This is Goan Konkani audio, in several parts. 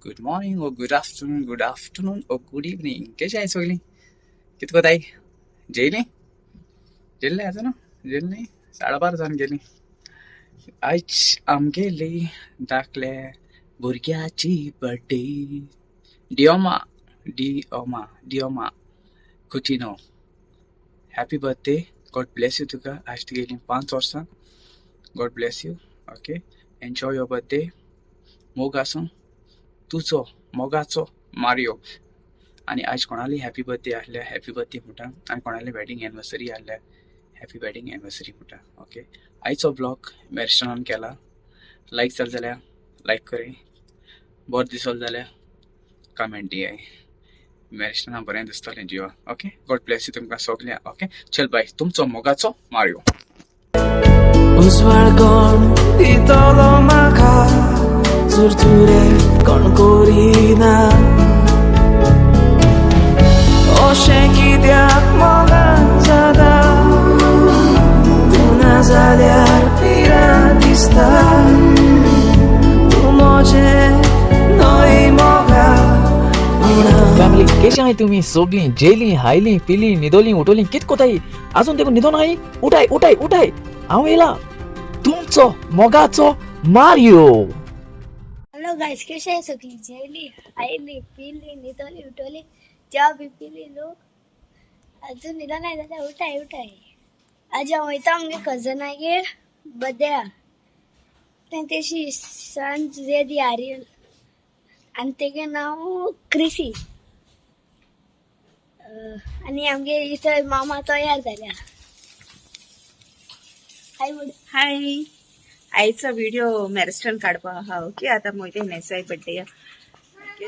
Good morning or good afternoon, good afternoon or good evening. कशी आहे सगळी? कित कोताय? जेयली? जेल्ले आसा ना? जेल्ली? 12:30 जावन गेली. आयज आमगेली धाकले भुरग्याची birthday. डिओमा, डिओमा, डिओमा Coutinho, happy birthday. God bless you तुका. आज तुगेली 5 वर्सां. God bless you. Okay, enjoy your birthday. मोग आसूं तुजो मोगाचो मारियो. आनी आयज कोणाली हॅपी बर्थडे आहल्या, हॅपी बर्थडे म्हणटा. आनी कोणाली वेडिंग एनिवर्सरी आहल्या, हॅपी वेडिंग एनिवर्सरी म्हणटा. ओके, आयचो ब्लॉग मॅरिस्टनान केला. लायक जाल जाल्यार लायक करी, बरो दिसलो जाल्यार कमेंट दियाय. मॅरिस्टना बरें दिसतलें जिवा. ओके, गॉड ब्लेस you तुमकां सगळ्यांक. ओके, चल बाय. तुमचो मोगाचो मारियो. उजवाड कोण दितलो म्हाका, चुरचुरे कोण करिना, अशें कित्याक मोगान जाता, तूं ना जाल्यार पिरांत दिसता, तूं म्हजें न्हय मोगा. फॅमिली, कशी आहाय तुमी सगळीं? जेली, हायली, पिली, न्हिदोली, उठोली? कित कोताय? अजून तेकून न्हिदोन हाय? उठाय, उठाय, उठाय. हांव येयला, तुमचो मोगाचो मारियो. हॅलो गायस, कशी आहे सगळी? जेली, आयली, पिली, न्हिदोली, उठवली, च्या बी पिली लोक. अजून न्हिदो नाही जाल्यार उठाय, उठाय. आज हांव वयता आमगे कजनागेर, बर्थडे आहा. तें तेशी सन जेदी आरियल आनी तेगे नांव क्रिसी. आनी आमगे इथं मामा तयार जाल्या. हाय म्हण. हाय. आयचो व्हिडिओ मॅरिस्टन काडपा आहा. ओके, आता मोहिते नेसाय बर्थडे. ओके,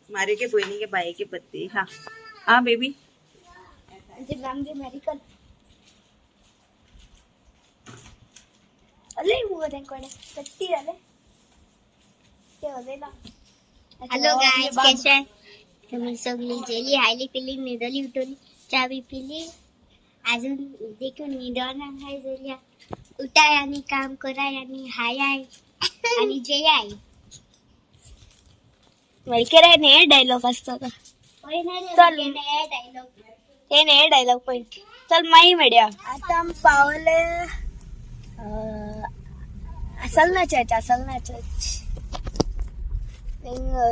मारियो के बहिणी के बाई के बर्थडे. हा हा बेबी. आमचे मेडिकल अले मुगो तेंकोडे कट्टी जाले ते उलयला. हॅलो गायस, कसे आहे तुम्ही सगळी? जेली, हायली, पिली, निदली, उठवली, चहा बी पिली. अजून देखून निदोना हाय जाल्यार उठाय आणि काम कराय आणि हाय हाय आणि जेयाय. वैकेरे ने डायलॉग असतो का? चल. डायलॉग. ते ने डायलॉग पॉइंट. चल माई मेड्या. आता आम पावले असलना चर्च. असलना चर्च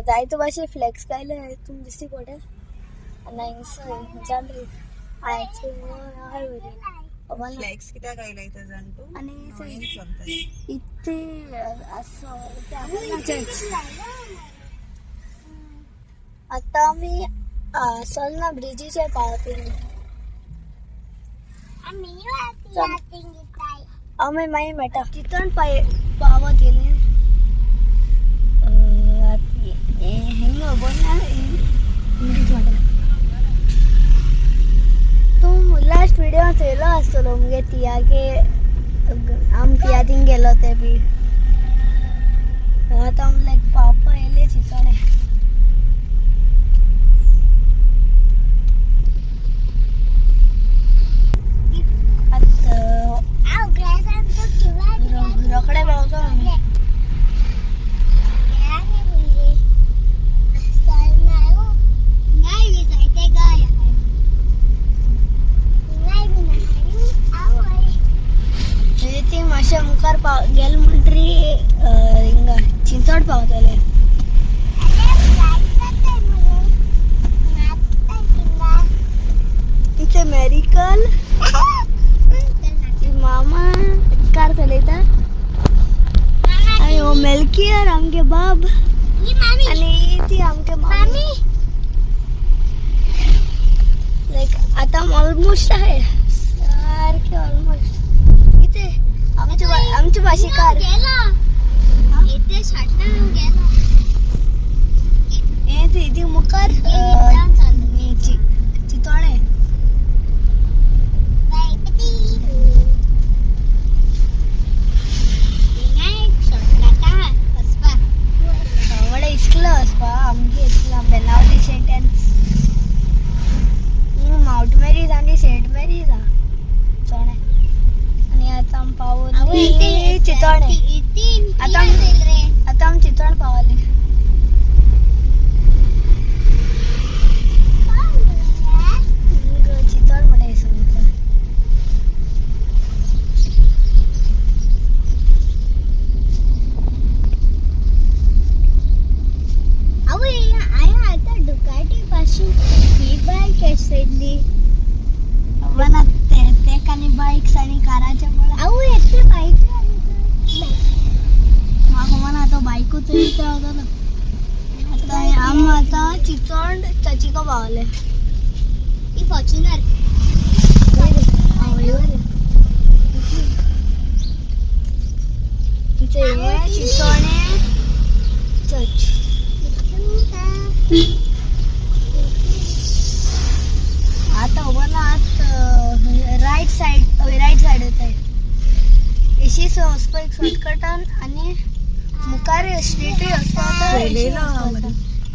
जायते भाशे फ्लेक्स कायले तुम दिसती पडेल. आनी हिंगसर जाल आयचे हाय बरे. फ्लॅक्स कित्याक आयला इथं जाण तूं? आनी नवीन चलता. इथे असं इथे असलना चर्च. आता आमी असलना ब्रिजीचेर पावतली. आमी मागीर मेळटा. तितून पाय पावत गेली हेंग खबर ना इंग्लीश म्हणटा. तूं लास्ट व्हिडिओ चोयलो आसतलो मुगे तियागे. आम तिया थिंग गेलो ते बी. आतां आम लायक पावपा येयले चिंचोणे. आतां रोखडे पावतो आमी. म्हणजे ती मातशें मुखार पाव गेले म्हणटरी हिंगा चिंचोड पावतले. इथे मेरिकल मामा कार चलयता आनी हो मेल्कियर आमगे बाब आनी ती आमगे मामी. लायक आतां ऑलमोस्ट आहे सारखे ऑलमोस्ट. इथे आमचे आमची भाशी कार. हे ती ती मुखार चितोळे. व्हडले इस्कला वचपा आमगे इस्कला बेलावली सेंट एन्स, मावंट मेरीज आनी सेंट मेरीज आहा चोणे. आनी आतां आमी पावली चिंचोणे. आतां आमी चिंचोण पावले. आता आम आतां चिचोंड चचिको पावले. ही फॉर्च्युनर. चिचोणे चर्च. आता उभं ना आत रायट सायड, रायट सायड वताय. एशीच वचपा एक शॉर्टकटान आनी मुखार स्ट्रेटूय वचपा. सेलेलो आहा मरे.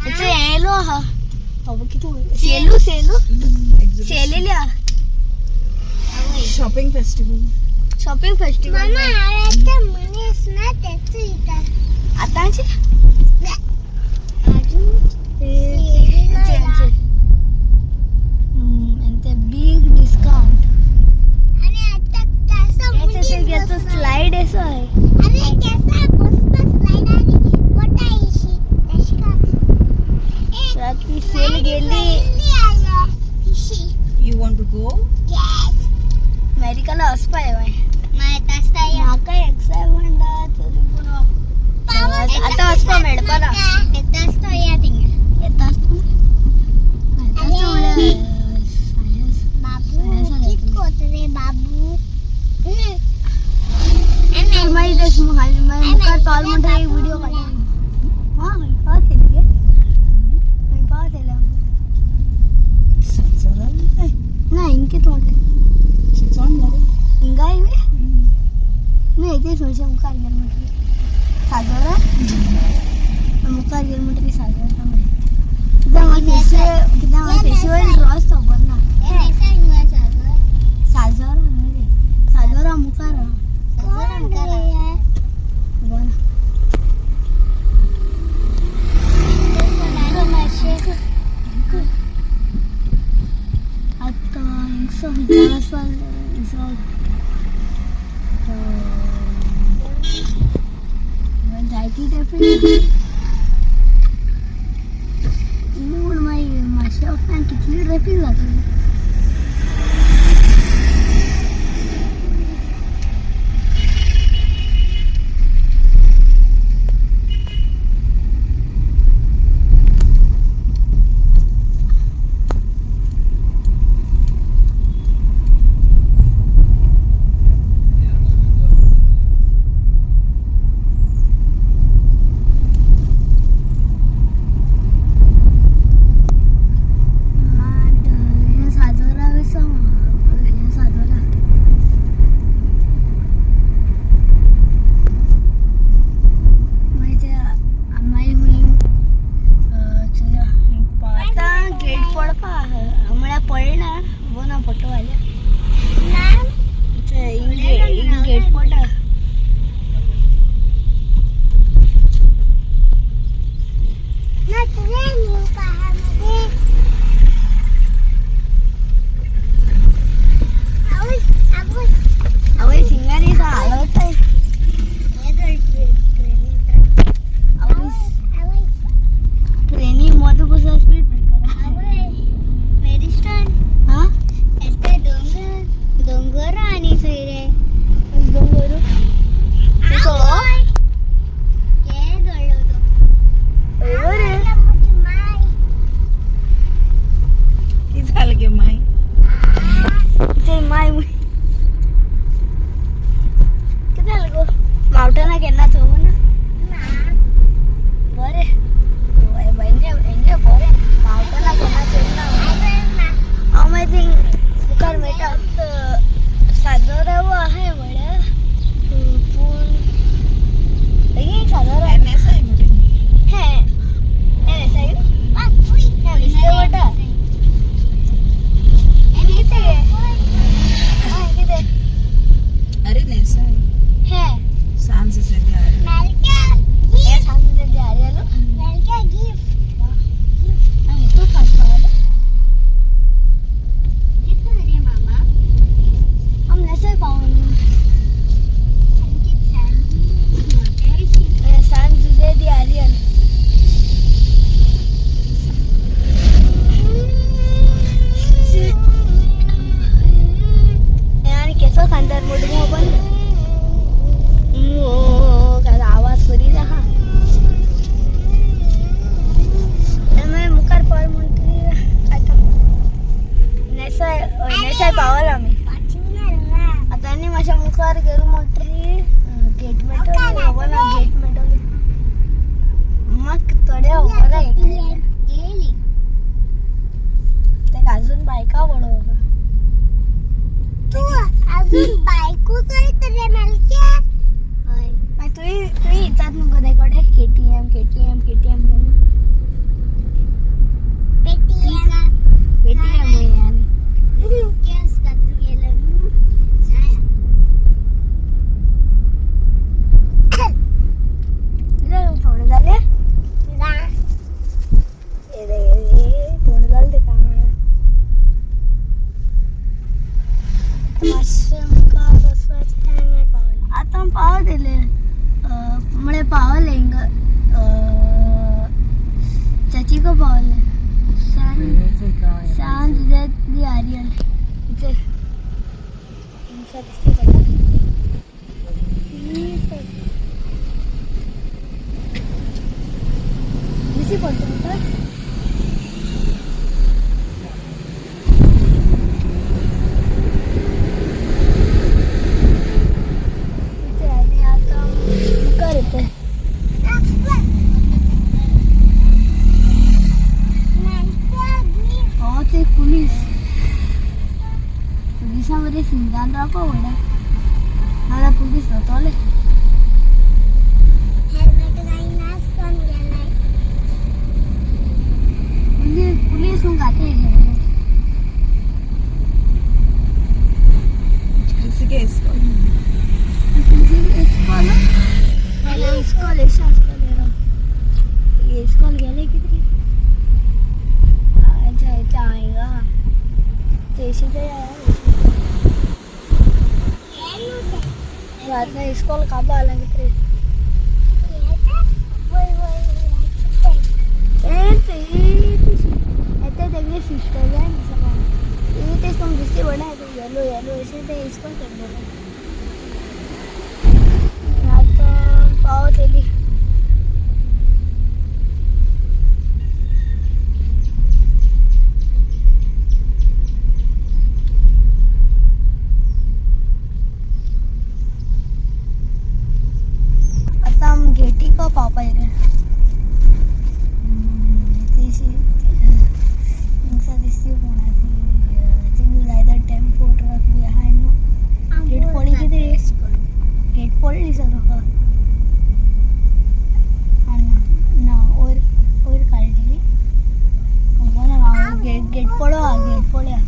येयलो आहा बाबा, कितें सेलू सेलू सेलेली आहा. Shopping festival. Shopping festival. मामा, हांवें मनीस ना तेच वयता. आतांचे. अजून. ते बीग डिस्काउंट. आणि आता कसं मनीस स्लाइड असो आहे. अरे केसा बसपा स्लाइड आणि मोठा इशी तशी का. रात्री सेल गेली. Ishi. You want to go? Yes. अमेरिकाला वचपा आहे बाय. माहित आसता. म्हाका एक्सायटमेंट आहा तरी पूण आतां वचपा मेळपा ना. येता आसता या थिंगा. येता आसतना, येता आसतना म्हणल्यार बाबू सायन्स कित कोत रे बाबू. मागीर ते मागीर मुखार पावल म्हणटा एक व्हिडिओ काडटा. हा, मागीर पावत येयले गे, मागीर पावत येयले. ना हिंग कित म्हटलें? चिचोण मरे. हिंगाय बी नाही, तेच म्हणजे मुखार गेल म्हटली साजोरा, मुखार गेल म्हटली साजोरा. मागीर कित्याक म्हाका फेस्टिवल, कित्याक म्हाका फेस्टिवल ड्रॉस खबर ना. साजोरा न्हू रे, साजोरा मुखार आहा. खबर ना. आतां हिंगसो खंयच्यान वचपाक हिंगसो जायती ट्रॅफीक म्हूण मागीर मातशें वचपाक कितली ट्रॅफीक जातली. हें साजोरा विसो, हें साजोरा. मागीर ते मागीर आतां गेट पडपा आहा, म्हळ्यार पडना ना, फोटो घाल्या. हिंग गेट पडा. आवय सिंगारी हालवताय. आवय, ट्रेनी मदीं बसून स्पीड ब्रेकर. हा. दिसती पडटा मुखार. इथे आणि आता मुखार येते. हो ते पुलीस पुलिसा बरे सिंगान रावपा व्हडा नाल्यार पुलीस जातोले. पुलीस पुलीस म्हूण घातले. क्रिसिके इस्कॉल. इस्कॉल इस्कॉल एशें आसतलें. इस्कॉल गेले कितें अच्छा अच्छा हिंगा तेशी ते रातने इस्कॉल काबा आला कितें येते तेगे सिस्टर जाय सगळ्यांक तेच तुमकां दिसती पडना येलो येलो अशें ते इस्कॉल करतले. आतां पावत येयली. आतां आमी गेटीक पावपा येयले. तेशी हिंगसर दिसती कोणा ती थिंग जायते टेम्पो ट्रक बी आहाय न्हू. गेट पडली कितें गेट पडली दिसता म्हाका. ना ना वयर वयर काडलेली खबर ना हांव. गेट गेट पळोवया गेट पळोवया.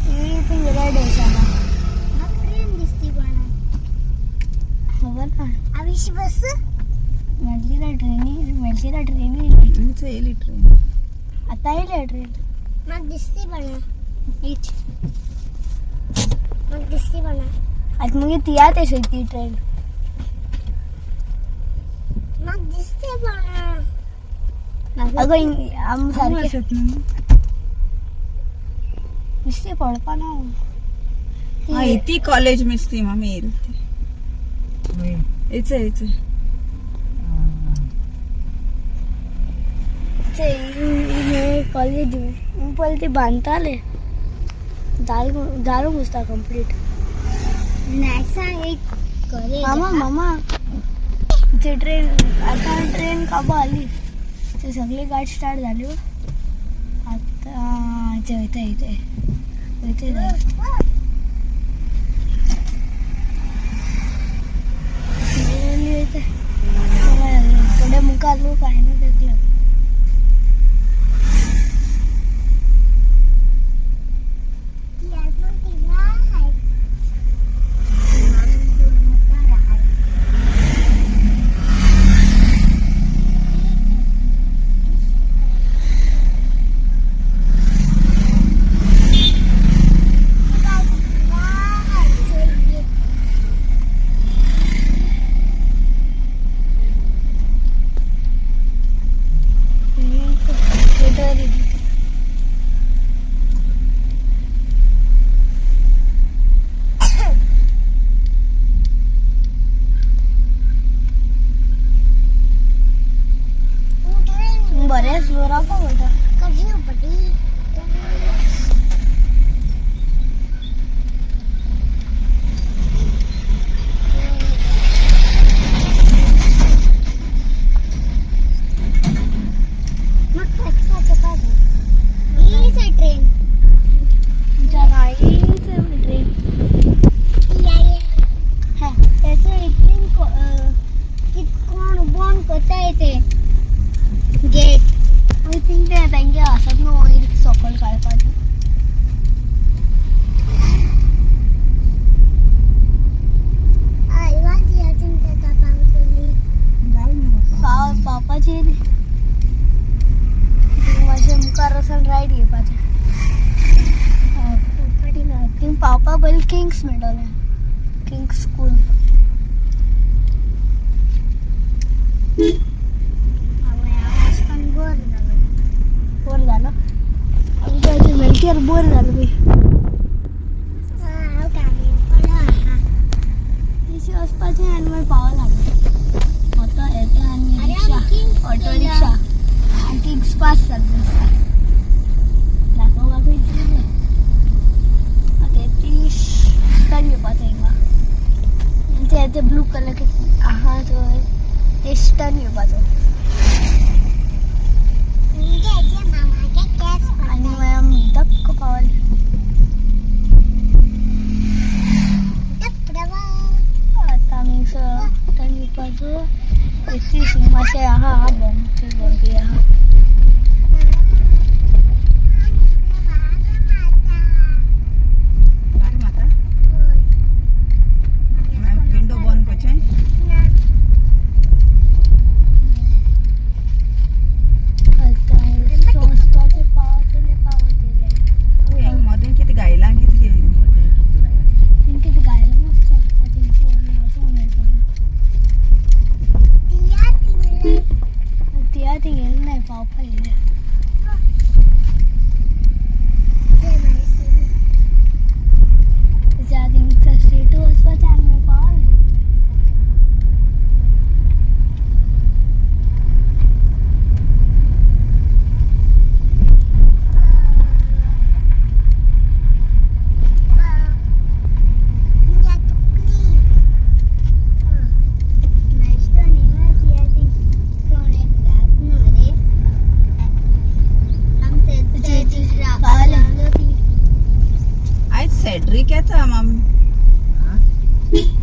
ही थिंग रेड अशें आहा. खबर ना. मेळटली ना ट्रेनी मेळटली ना ट्रेनी. येयली ट्रेन. आतां येयल्या ट्रेन. आतां मागीर तियात अशी ती ट्रेन. अगो आम सारकें दिसती पडपा ना. हा ती कॉलेज मिसती मामी येईल. येच येच. हे कॉलेज पयलीं ती बांदताले जालो दिसता कंप्लीट. मामा मामा ते ट्रेन आता ट्रेन काबा आली ते सगळी गाडी स्टार्ट झाली. आता इथे इथे इथे इथे इथे थोडे मुखार लोक आहे ना देखलं. बरें स्लो रावपा पडटा. ट्रेन कोण करता येते गेट. I think ते तेंगे आसत न्हू वयर सकयल काडपाचें. पाव पावपाची मातशें मुखार वचून रायट घेवपाचें. थिंग पावपा पयलीं किंग्स मेळटलें किंग्स स्कूल. बोर जालो आमच्या मेलकेर बोर जालो बी. तशी वचपाचें आनी मागीर पावला ऑटो येता आनी रिक्षा ऑटो रिक्षा. बंद बंद आहा. माता विंडो बंद करचें. वचपाचें पावतले पावतले. हेंग मदें कितें गायलां कितें तेंकां कितें गायलां मस्त तेंचे वचोंक मेळटलें. तिया ती गेली नाही पावपा गेले. तेच्या थिंगसर स्ट्रेट वचपाचें आनी मागीर पावलें. पावलें. आयज सॅड्रीक येता मामी,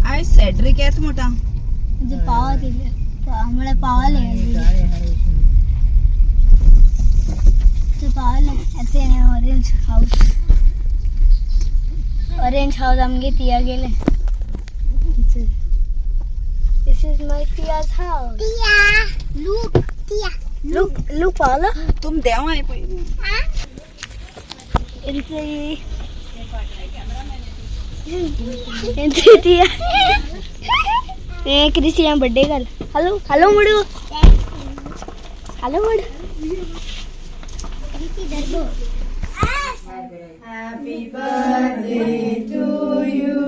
आयज सॅड्रीक येता म्हणटा. म्हणजे पावा दिले म्हळ्यार पावले ते पावले. ते ऑरेंज हाऊस, ऑरेंज हाऊस आमगे तिया गेले. This is my Tia's house. Tia, look, Tia. Look, look पावलं. तुम देवा आहे पयलीं. यांचे यांचे तिया ए क्रिसिया बर्थडे कर. हॅलो हॅलो मुडू, हॅलो मुडू. Happy birthday to you.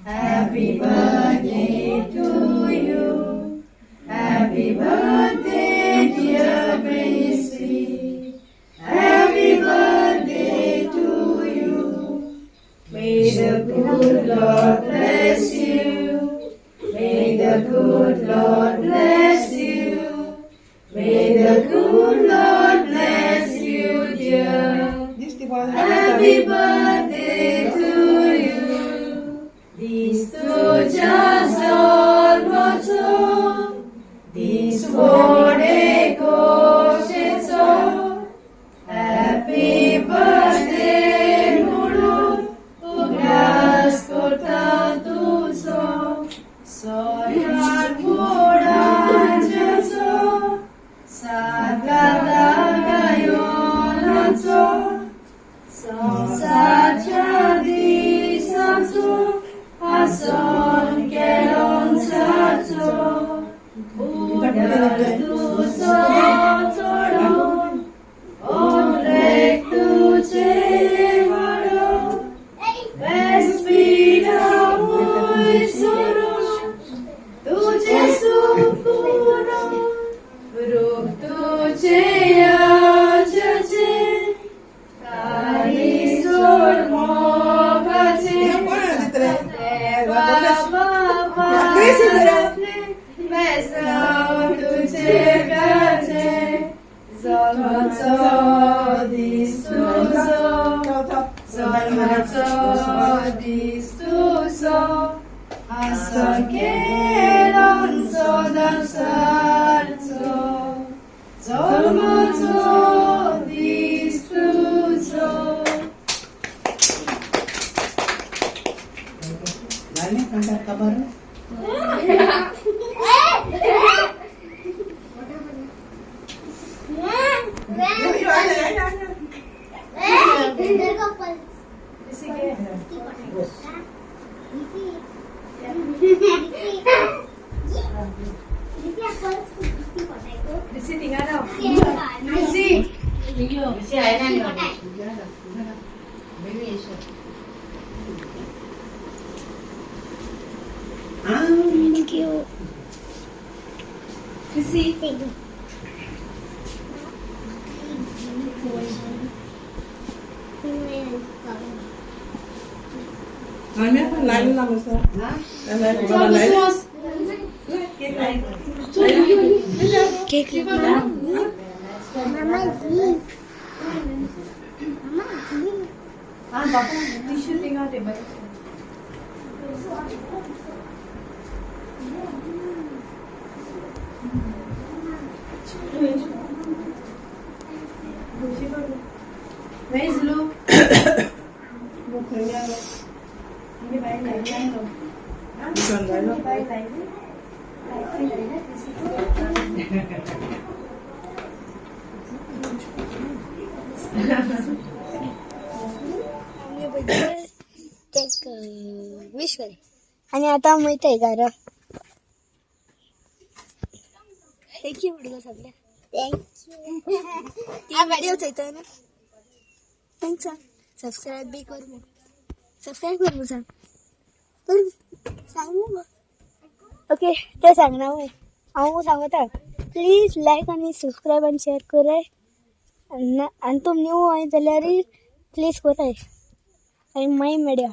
Happy birthday to you. Happy birthday, dear Christy. Happy birthday to you. May the good Lord bless you. May the good Lord bless you. May the good Lord bless you, dear. Happy birthday to you. These तुझ्या जल्माचो दीस व्हड खोशेचो, हॅपी बर्थडे म्हणून उगडास करता तुजो सोयार मोडाचो सागादा गायोनाचो संवसारच्या दिसाचो आसन केलोंचाचो उडर तुजो चडोवन ओरेक तुजे वाडो वेस्पिडा वयर सरून तुजे सुपुरो रूप तुजे आज्याचे काही सोड मोगाचे देवा बाबा बेसांव तुजे गाजे जल्माचो दीस तुजो, जल्माचो दीस तुजो आसन केलोंचो दासारचो जल्माचो दीस तुजो. Thank you. Chrissy. Thank you. Cake. Mama जी, मामा जी. हा बाबा, टिश्यू थिंगा टेबल. Where is Luke? तेक विश करे आणि आता वयताय घरा. Thank you म्हणून सगळ्या. Thank you. ती व्हिडिओ चोयता ना. Thanks. Subscribe बी कर मग. सबस्क्राईब कर मग. सांग कर, सांग मग. ओके, ते सांगना वय हांव सांगता. प्लीज लायक आनी सबस्क्रायब आनी शेअर कराय. आनी तुम न्यू आहा जाल्यार प्लीज कराय आनी मागीर मेळया.